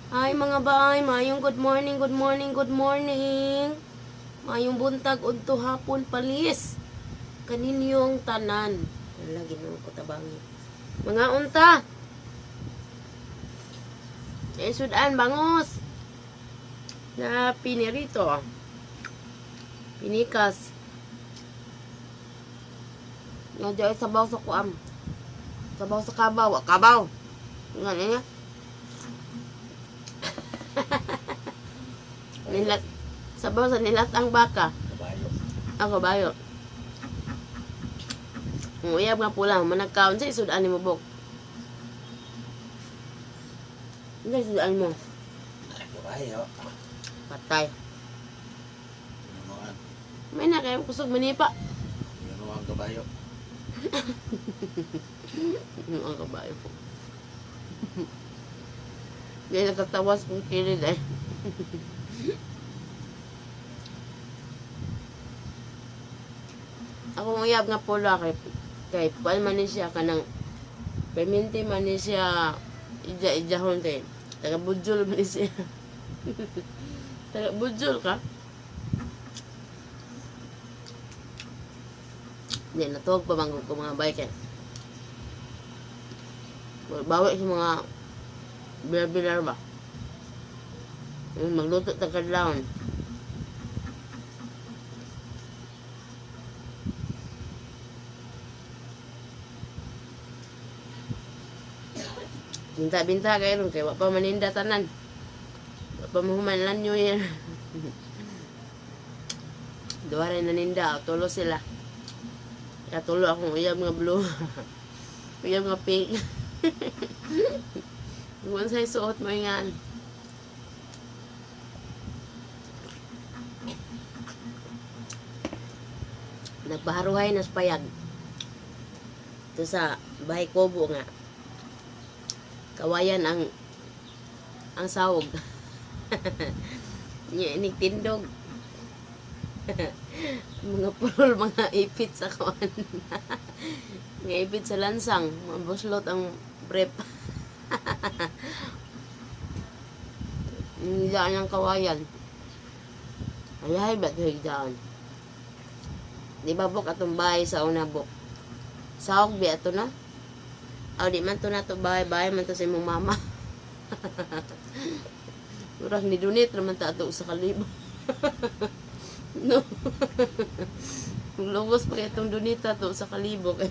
Hi mga baay, maayong good morning, good morning, good morning. Maayong buntag udto hapon palis. Kaninyong tanan. Wala Ginoo ko tabangi. Mga unta. Eh, sudan bangos. Na pinirito. Pinikas. Nga di ay sabaw sa kuam. Sabaw sa kabaw. Ah, kabaw. Nga niya. Nilat, sabaw sa nilatang baka. Kabayo. Ang kabayo. Ang uyab nga pula, managkaon sa isudan ni mo bok. Hindi isudan mo. Kabayo. Patay. Pinunuan. May na kayo kusog manipa. Pinunuan kabayo. Ang kabayo po. Hindi nakatawas kong kilid eh. Ako uyab nga pula kay kay kuan man ni siya kanang perminti man ni siya ija ijahon kay taga budjol man ni siya. Taga budjol ka? Hindi, natuwag pa bang ko mga bike eh. Bawi sa mga bilar-bilar ba? Yung magluto ta kadlawon. Binta-binta kayo ron kay wa pa maninda tanan. Wa pa mahuman lan New Year. Duha rin naninda, tulo sila. Kaya tulo akong uyab nga blue. Uyab nga pink. Kung sa'yo suot mo ingan. Nagpaharuhay na sa payag. Ito sa bahay kobo nga. Kawayan ang sawog. Nya tindog. Mga purol, mga ipit sa kuan. Mga ipit sa lansang. Mga buslot ang prep. Higdaan ng kawayan. Ayahay ba ito higdaan? Di ba bok atong bahay sa una bok? Sawag bi ato na? Aw di man to na to bahay, bahay man to sa imong mama. Murag ni donate raman ta ato sa kalibo. No. Lugos pa kay itong donita to sa kalibo kay.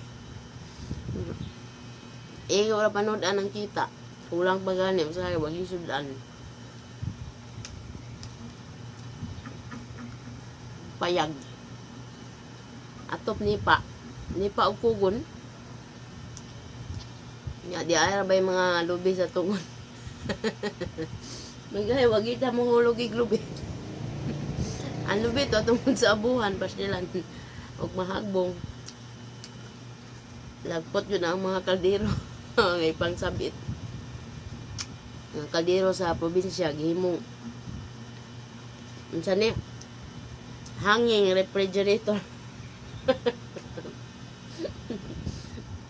Eh, wala panood ang kita. Kulang pa gani, usahay wag sudan. Payag. Atop nipa. Nipa og kugon. Nya di ay ra bay mga lubi sa tungon. Magay wag ita mo hulog ig lubi. Ang lubi to tungod sa abuhan pasdilan og mahagbong. Lagpot yun ang mga kaldero. Ngay pangsabit. Ang kaldero sa probinsya gihimong unsa ni? Hanging refrigerator.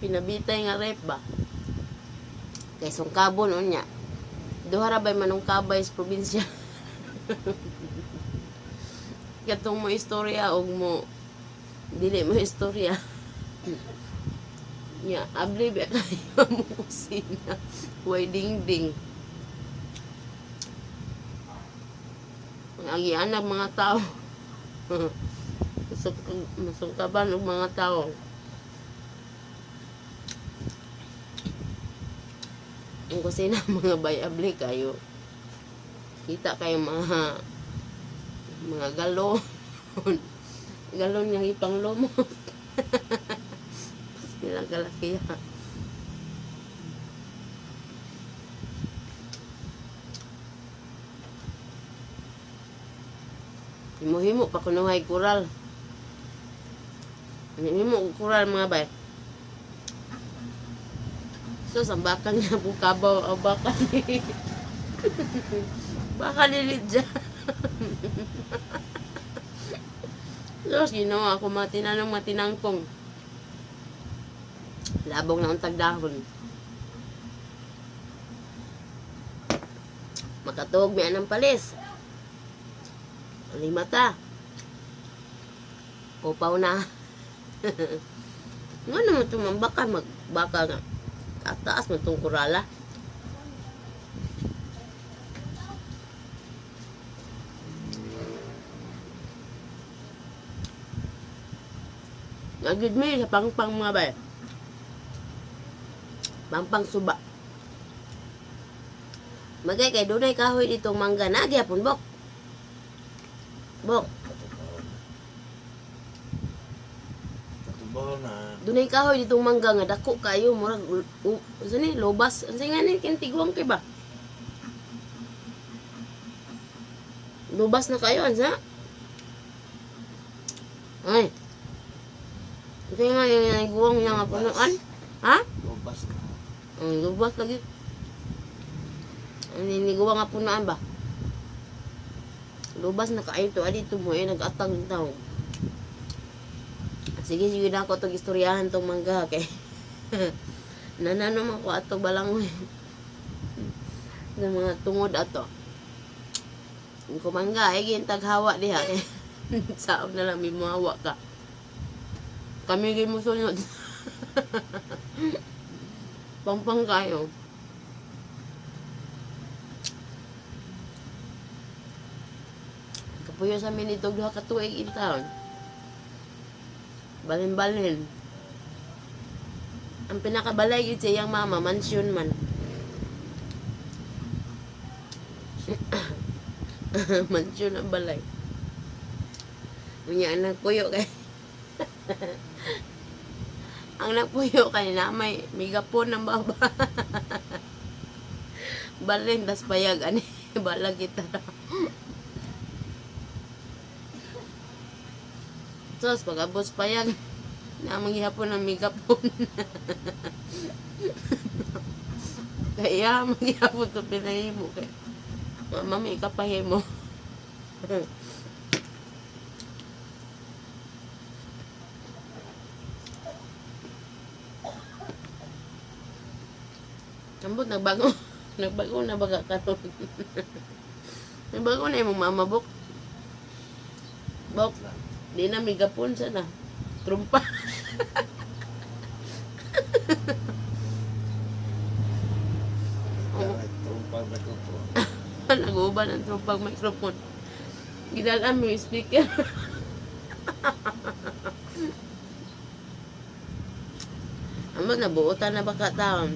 Pinabitay nga rep ba? Kay sungkabon unya. Duha ra bay manong kabay sa probinsya. Katong mo istorya og mo dili mo istorya. Nya, abli ba kayo mo kusina. Way dingding. Ang agianag mga tao. Masungkaban og mga tao. Ang kusina mga bayabli kayo. Kita kayo mga galon. Galon nga ipanglumot. Nilang kalakihan. Himo-himo pa kunuhay kural. Himo kural mga bay. So, sambakan niya po kabaw o baka ni. Baka lilit dyan. Sus, ginawa ako matinanong matinangkong. Labong na untag dahon. Makatuog mi anang palis. Lima ta. Upaw na. Nga naman itong baka magbaka nga. Tataas man itong kurala. Nagid mi sa pangpang mga bay. Pangpang suba. Magay kay dunay kahoy ditong mangga na gyapon, bok. Bok, Katubaw na. Katubaw na. Dunay kahoy ditong mangga nga dako kayo murag unsa ni lobas unsa nga ni kintiguang kay ba? Lobas na kayo unsa? Ay. Unsa nga yung guwang niya nga punuan? Ha? Lubas na. Ang lubas lagi. Ang niniguwa nga punuan ba? Lubas na kaayo to adi to mo eh nag-atang yung tao. Sige, sige na ako itong istoryahan tong mangga kay. Nanano man ko ato balangoy. Sa mga tungod ato. Ang kumangga ay gintaghawa diha kay. Saon na lang may mahawa ka. Kami gay mo sunod. Pangpang kayo. Kapuyo sa amin ito duha ka tuig in town. Balin-balin. Ang pinakabalay yun sa iyang mama, mansion man. Mansion ang balay. Unya ang nagpuyo kay ang nagpuyo kay na may migapon ng baba. Balin das payag ani balag kita. Sos pag-abot sa payag na manghihapon ang migapon. Kaya manghihapon to pinahimo kay mama may ikapahimo. Ambot nagbago. Nagbago na baga karon. Nagbago na imong mama bok. Bok, di na migapon sana. Trumpa. Kaya trumpang microphone. Nag-uuban ang trumpang microphone. Gidalaan mo yung speaker. Ambot nabuotan na baka taon.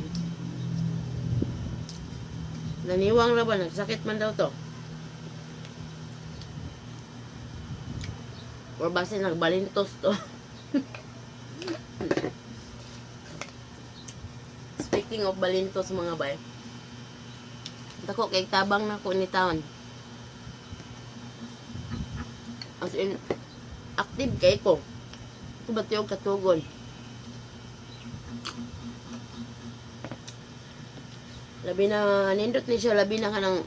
Naniwang ra ba? Nagsakit man daw to. Or base nagbalintos to. Speaking of balintos mga bay. Dako kay tabang na ko ni taon. As in, active kay ko. Ako ba tiyog katugon? Labi na, nindot ni siya, labi na ka ng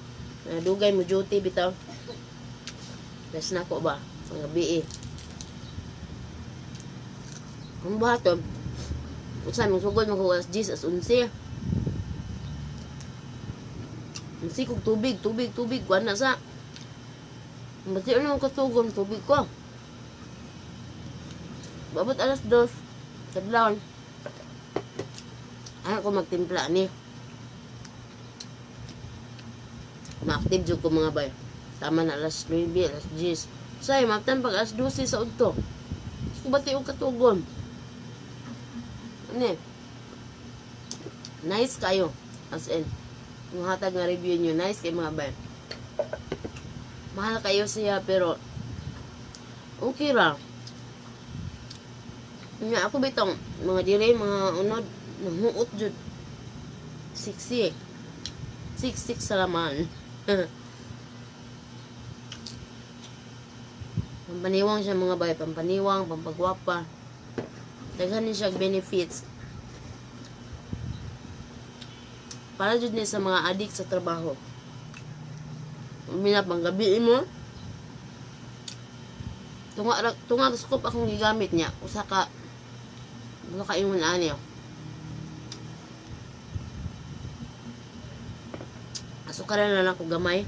dugay mo duty bitaw. Best na ko ba? Mga BE. Ang buhaton, usa mong sugod mo alas 10 as 11. Unsi kog tubig, tubig, tubig, kuan na sa. Bati ano ang katugon, tubig ko. Babot alas 2, kadlawon. Ano ko magtimpla ni? Ma-active jud ko mga bay. Tama na alas 9, alas 10. Say, maptan pag alas 12 sa udto. Ko bati og katugon. Ano eh? Nice kayo. As in, yung hatag nga review nyo, nice kay mga bay. Mahal kayo siya pero okay ra. Nga ako bitong mga dire mga unod nahuot jud. Siksi. 6-6 sa laman. Pampaniwang siya mga bay, pampaniwang, pampagwapa. Daghan ni siya benefits. Para jud ni sa mga adik sa trabaho. Mina panggabi mo. Tunga tunga scope akong gigamit niya. Usa ka usa ka ingon ani. Asukaran na lang ako gamay.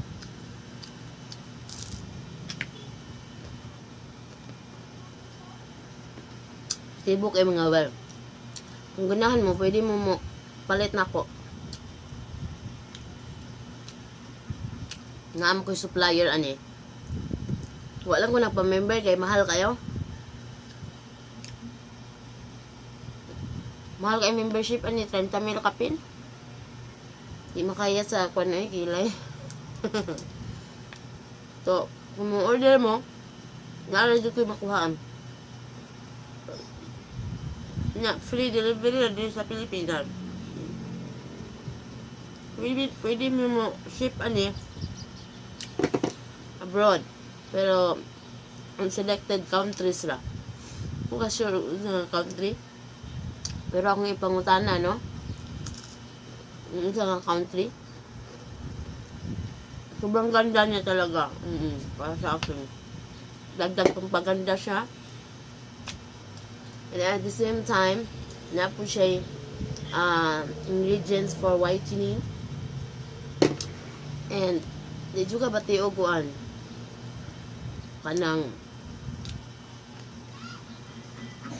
Tibok ay mga well. Kung ganahan mo, pwede mo mo palit na ako. Naam ko yung supplier ani. Wala ko nagpa-member kay mahal kayo. Mahal kay membership ani 30 mil kapin. Di makaya sa kwan ay kilay. So, kung mo order mo, naara dito ko'y makuhaan. Na, free delivery na din sa Pilipinas. Pwede, pwede mo mo ship ani abroad. Pero, on selected countries ra. Kung ka sure sa country. Pero akong ipangutana, no? Yung isa nga country. Sobrang ganda niya talaga. Para sa akin. Dagdag pang paganda siya. And at the same time, na po siya ingredients for whitening. And, di juga ba tiyo kuan? Kanang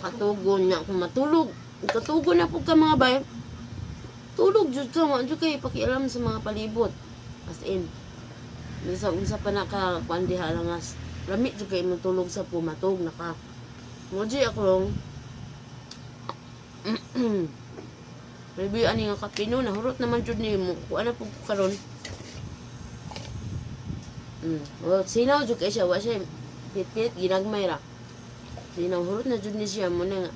katugon niya kung matulog. Katugon na po ka mga bay. Tulog jud ka, wa jud kay pakialam sa mga palibot. As in, bisa unsa pa na ka kuan diha langas. Lami jud kay imong tulog sa pumatog na ka. Mo jud akong review ani nga kape no, nahurot naman jud nimo. Kuan na pud ko karon. Well, sinaw jud kay siya, wa siya pit-pit ginagmay ra. Sinaw hurot na jud ni siya mo na nga.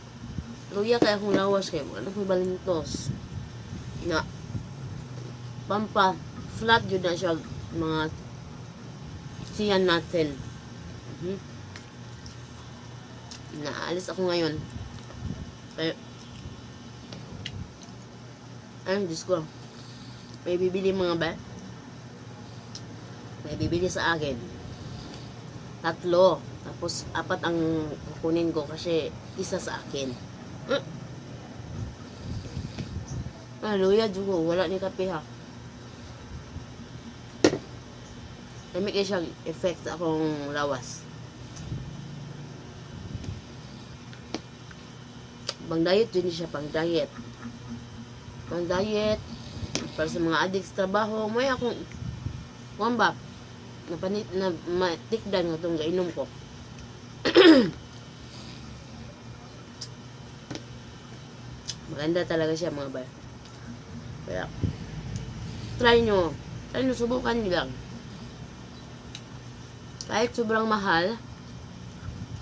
Luya kay akong lawas kay wala ko'y balintos. Na pampa flat jud na siya mga siyan natin. Naalis ako ngayon. Kaya, ay, Diyos ko. May bibili mga ba? May bibili sa akin. Tatlo. Tapos, apat ang kukunin ko kasi isa sa akin. Ah, luya, jugo. Wala ni kape ha. Dami kayo siyang effect sa akong lawas. Pang diet din siya, pang diet. Pang diet, para sa mga addict sa trabaho, may akong, kuwan ba, napanit, na matikdan nga itong gainom ko. Maganda talaga siya mga bay. Kaya, try nyo. Try nyo, subukan nyo lang. Kahit sobrang mahal,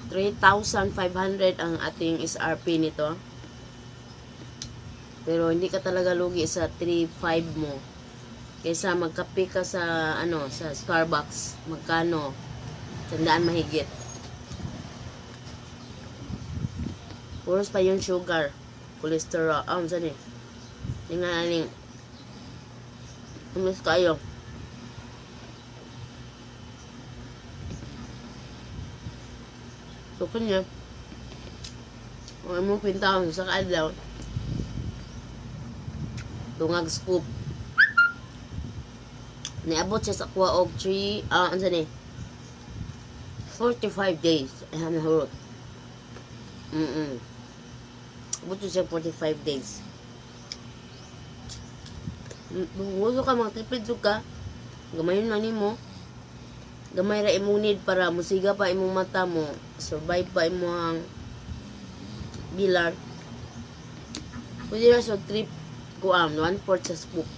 3,500 ang ating SRP nito. Pero hindi ka talaga lugi sa 3,500 mo. Kaysa magkape ka sa ano, sa Starbucks, magkano? 100 mahigit. Puros pa yung sugar, cholesterol, ah, saan eh? Tingnan natin. Umis kayo. So, kanya, ang imong kwintahon sa kaadlaw, tungag scoop. Niabot siya sa kuha og 3, ah, ano ni? 45 days. Ay, nahurot. Abot siya 45 days. Kung gusto ka, magtipid jud ka, gamayon na nimo. Gamay ra imong need para musiga pa imong mata mo, survive pa imong bilar. Pwede na sa trip kuam, 1/4 sa scoop.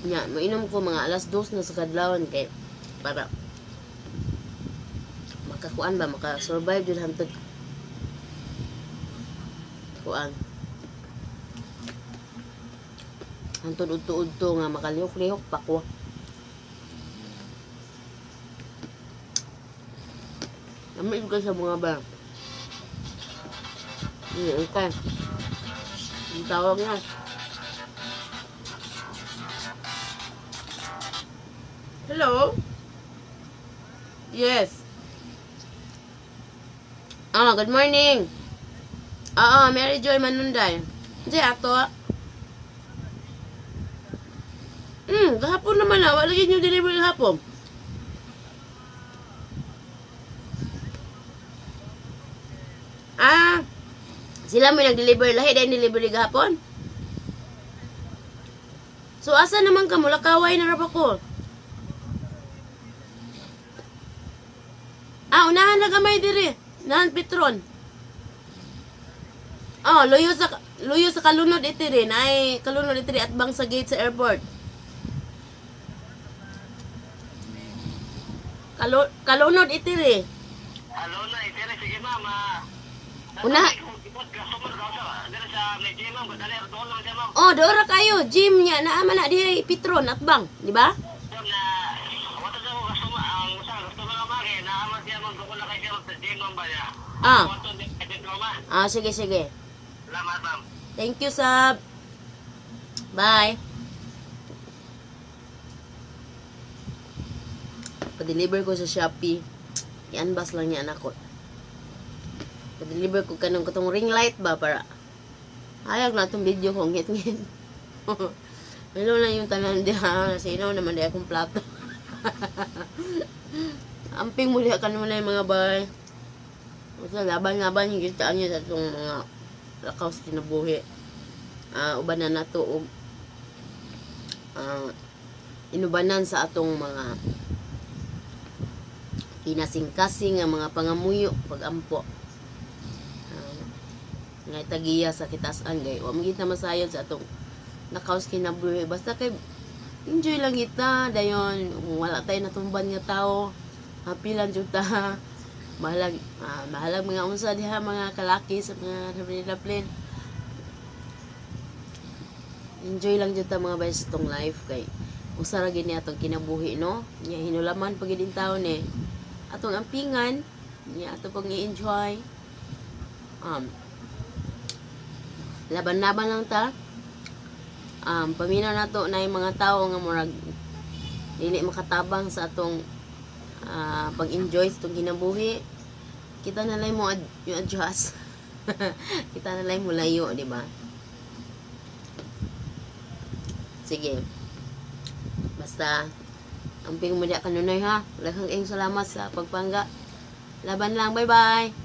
Nya, mainom ko mga alas 2 na sa kadlawon kay para makakuan ba, maka-survive jud hantod kuan. Hantod udto-udto nga makalihok-lihok pa ko. Lami ko sa mga ba. Okay. Ang tawag na. Hello? Yes. Oh, good morning. Oo, Mary Joy Manunday. Hindi, ato. Gahapon naman na. Wala yun yung delivery gahapon. Ah, sila mo nag-deliver. Lahi dahil delivery gahapon. So, asa naman ka? Mula kaway na rap ako. Ah, unahan na gamay diri. Unahan Petron. Oh, luyo sa kalunod itiri. Naay kalunod itiri at bang sa gate sa airport. Kalunod itiri. Hello na, itiri. Sige, ma'am. Ah. Una. Customer ka sa diri sa may gym, ma'am. Dali, doon lang siya, ma'am. Oh, doora kayo. Gym niya naa man na dihay Petron at bang, di ba? Ma'am, na wala sa ako customer, ang usa customer nga ma'am, eh, naaman siya, ma'am. Doon na kay siya, ma'am, sa gym, ma'am, ba niya? Ah. Wato, di diploma. Ah, sige sige. Salamat, ma'am. Thank you, Sab. Bye. Pa-deliver ko sa Shopee. I-unbox lang niya anak ko. Pa-deliver ko kanong katong ring light ba para hayag na itong video ko ngit-ngit. Milo na yung tanan diha. Sino naman diha akong plato. Amping mo diha kanunay mga bay. Basta laban-laban yung gitaan niya sa itong mga lakaw sa kinabuhi. Ah, ubanan nato og inubanan sa atong mga kinasingkasing nga mga pangamuyo pagampo. Ah, nga tagiya sa kitasan gay wa man kita masayod sa atong lakaw sa kinabuhi basta kay enjoy lang kita dayon kung wala tayo natumban nga tao happy lang jud ta mahalag mahalag mga unsa diha mga kalaki sa mga daplin. Enjoy lang jud ta mga bay sa tong life kay usa ra gyud ni atong kinabuhi no nya hinulaman pag gyud taon eh atong ampingan nya ato pag i-enjoy laban-laban lang ta paminaw nato na yung mga tao nga murag dili makatabang sa atong pag-enjoy sa atong kinabuhi kita na lang mo yung adjust kita na lang mo layo di ba. Sige. Basta, amping mo diya kanunay ha. Daghang kayong salamat sa pagpangga. Laban lang. Bye-bye.